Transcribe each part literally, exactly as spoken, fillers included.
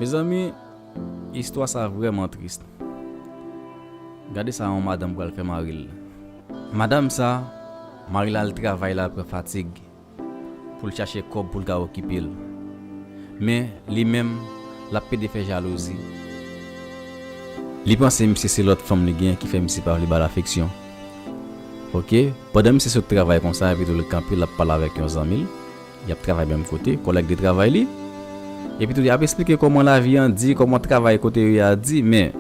Mezanmi, istwa sa vrèman tris. Gade sa yon madanm pral fè mari l. Madanm sa, mari l al travay, l al pran fatig pou l chache kòb pou l ka okipe l. Men, li menm, l ap pede fè jalouzi. Li panse misye se lòt fanm li gen ki fè misye pa vle ba l afeksyon. Oke, pandan misye sot travay konsa, epi tou li kanpe, l ap pale avèk yon zanmi l. Y ap travay menm kote, kòlèg de travay li. Epi tou, y ap eksplike kòman lavi an di, kòman travay kote yo ye a di, men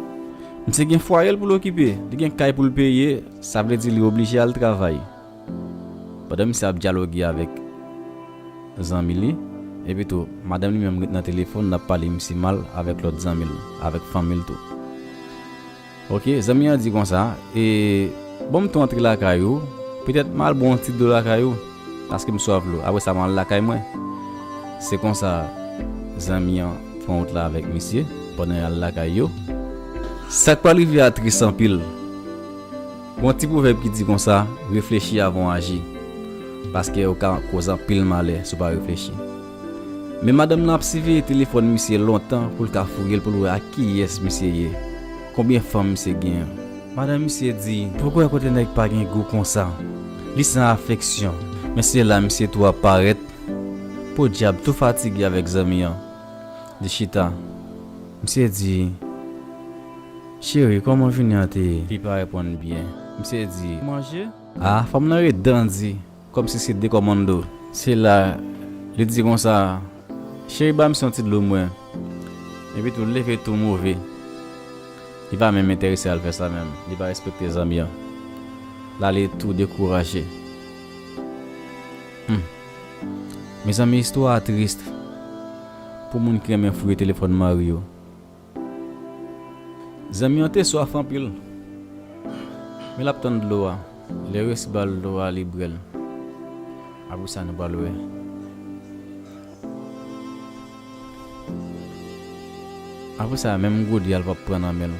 misye gen fwaye l pou l okipe, li gen kay pou l peye, sa vle di li oblije al travay. Pandan misye ap dyaloge avèk zanmi li, epi tou, madanm li menm ret nan telefòn, l ap pale misye mal avèk lòt zanmi l, avèk fanmi l tou. Oke, zanmi an di konsa, e, ban m tou antre lakay ou, petèt m al bwè yon ti dlo lakay ou, paske m swaf dlo. Apre sa, m al lakay mwen. Se konsa, zanmi an pran wout la avèk misye, pandan y al lakay yo. Sa k pral rive a tris anpil. Gon ti pwovèb ki di konsa, reflechi avan w aji. Paske ou ka koz anpil malè si w pa reflechi. Men madanm nan ap siveye telefòn misye lontan pou l ka fouye l pou l wè ak kiyès misye ye, konbyen fanm misye genyen. Madanm misye di, "Poko wè kote nèg pa gen gou konsa. Li san afeksyon." Men se la misye tou ap parèt. Podyab, tou fatige avèk zanmi an. Li chita. Misye di, "Cheri, kòman jounen an te ye?" Fi pa reponn byen. Misye di, "Manje?" A, fanm nan ret dan di, kòmsi se de kòmando. Se la, li di konsa, "Cheri, ba m yon ti dlo mwen." Epi tou, leve tou move. Li pa menm enterese al fè sa menm. Li pa respekte zanmi an. L ale tou dekouraje. Hmm. Mezanmi, istwa a tris pou moun ki renmen fouye telefòn mari yo. Zanmi an te swaf anpil, men l ap tann dlo a. Lè yo resi ba l dlo a, li bwè l. Apre sa, nou pral wè. Apre sa, menm gode a, l p ap pran nan men l.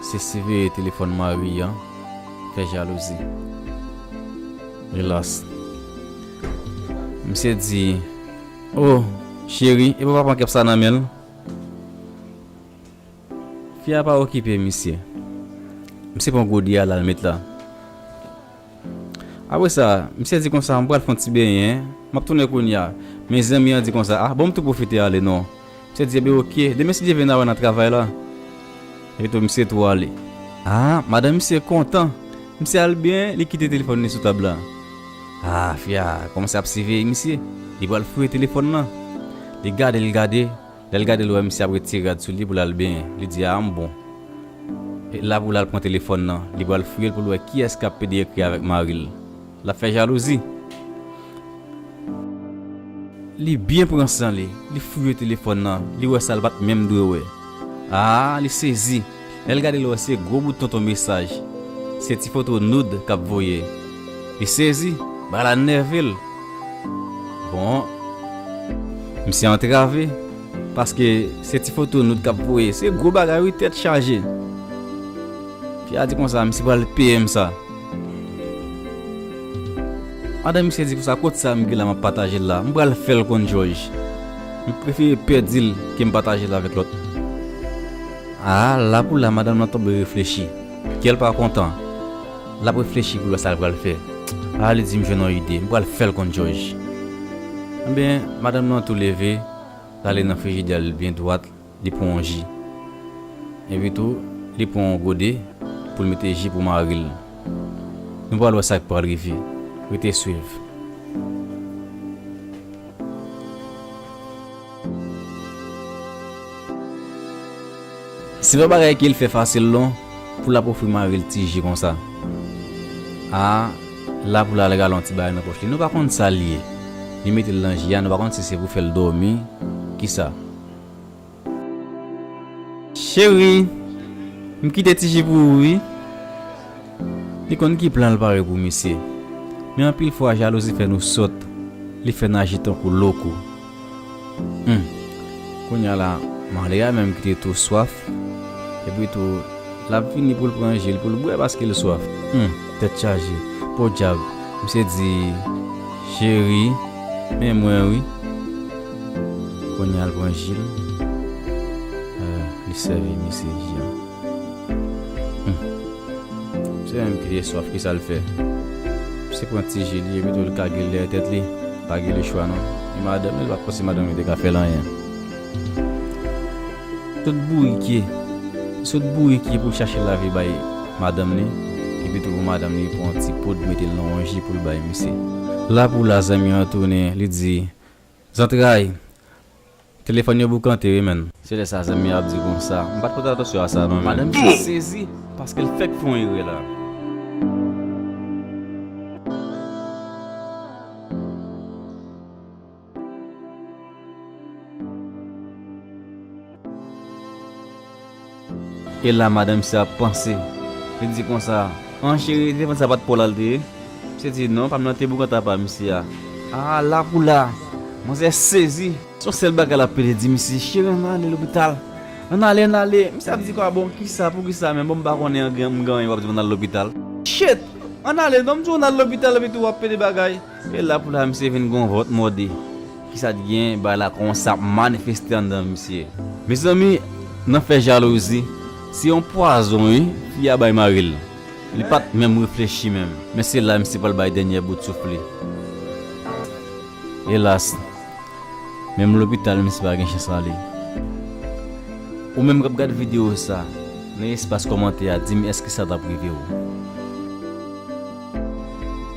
Se siveye telefòn mari an fè jalouzi. Elas. Misye di, "O, cheri, e pa w pa pran kèp sa nan men l?" Fi a pa okipe misye. Misye pran gode a, l al met la. Apre sa, misye di konsa, "M pral fè yon ti benyen, m ap tounen kounye a." Men zanmi an di konsa, "A, bon, m tou pwofite ale non." Misye di, "Ebyen, oke, demen si Dye vle n a wè nan travay la." Epi tou, misye tou ale. A, madanm misye kontan. Misye al benyen, li kite telefòn li sou tab la. A, fi a kòmanse ap siveye misye. Li pral fouye telefòn nan. Li gade, li gade. Lè l gade, l wè misye ap retire rad sou li pou l al benyen. Li di, "A, m bon." E la pou l al pran telefòn nan. Li pral fouye l pou l wè kiyès k ap pede ekri avèk mari l. L ap fè jalouzi. Li byen pran san li. Li fouye telefòn nan. Li wè sa l pa t menm dwe wè. A, li sezi. Lè l gade, l wè se gwo bout tonton mesaj. Se ti foto nude k ap voye. Li sezi. Bagay la nève l. Bon, misye antrave. Paske se ti foto nude k ap voye. Se gwo bagay, wi, tèt chaje. Fi a di konsa, "Misye pral peye m sa." Madanm misye di konsa, "Kot sa m gen la m ap pataje l la? M pral fè l konn jòj. M prefere pèdi l ke m pataje l avèk lòt." A, la pou la, madanm nan tonbe reflechi. Kè l pa kontan. L ap reflechi pou l wè sa l pral fè. A, li di, "M jwenn yon ide, m pral fè l konn jòj." Enben, madanm nan tou leve, l ale nan frijidè l byen dwat, li pran yon ji. Epi tou, li pran yon gode pou l mete ji pou mari l. Nou pral wè sa k pral rive. Rete swiv. Se pa bagay ke l fè fasil non, pou l ap ofri mari l ti ji konsa. A, la pou l al rale yon ti bagay nan pòch li. Nou pa konn sa l ye. Li mete l nan ji a, nou pa konn si se pou fè l dòmi. Kisa? Cheri, m kite ti ji pou ou, wi. Li konn ki plan l pare pou misye. Men anpil fwa, jalouzi fè nou sòt. Li fè n aji tankou loko. Hmm. Kounye a la, mari a menm ki te tou swaf. Epi tou, l ap vini pou l pran ji l, pou l bwè paske l swaf. Hmm. Tèt chaje. Podyab, misye di, Cheri, men mwen wi. Kounye a l pran ji l. Eh, li sèvi misye ji an. Hmm. Se menm ki te swaf, ki sa l fè? Se pran ti ji li, epi tou l kage l dèyè tèt li. Pa gen lechwa non. E madanm li, l pa t panse madanm li te ka fè l anyen. Sot bourike. Sot bourike pou chache lavi bay madanm li. Epi tou pou madanm li pran yon ti poud, mete l nan yon ji pou l bay misye. La pou la, zanmi an tounen, li di, zantray, telefòn yo boukante wi, menn. Se lè sa zanmi an ap di konsa. M pa t pote atansyon a sa non, menn. Madanm misye sezi, paske l fèk fè yon erè la. E la, madanm misye ap panse. Li di konsa, an cheri, telefòn sa pa t pou w la l te ye? Misye di, non, pa m nan te boukante apa misye a. A, la pou la. Manzè sezi. Se yon sèl bagay l ap pede di misye, cheri, ann ale lopital. Ann ale, ann ale. Misye ap di kwa, bon, kisa, poukisa, men bon, m pa konnen, m gen anyen w ap di m ann al lopital. Shit! Ann ale, non, m di w ann al lopital, epi tou w ap pede bagay. E la pou la, misye vin gon vant mòde. Kisa t gen, bagay la kòmanse ap manifeste anndan misye. Mezanmi, nan fè jalouzi, se yon pwazon wi, fi a bay mari l. Li pa t menm reflechi menm. Men se la, misye pral bay dènyè bout souf li. Elas, menm lopital, misye pa gen chans ale. Ou menm k ap gad videyo sa, nan espas kòmantè a, di m èske sa t ap rive w.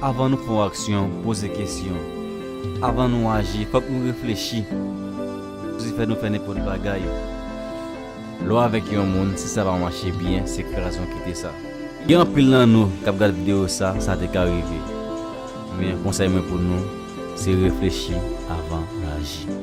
Avan nou fè yon aksyon, poze kesyon. Avan nou aji, fòk nou reflechi. Poze fè nou fè nenpòt bagay. Lè w avèk yon moun, si sa pa mache byen, se kraze w kite sa. Gen anpil nan nou k ap gad videyo sa, sa te ka rive. Men konsèy mwen pou nou, se reflechi avan n aji.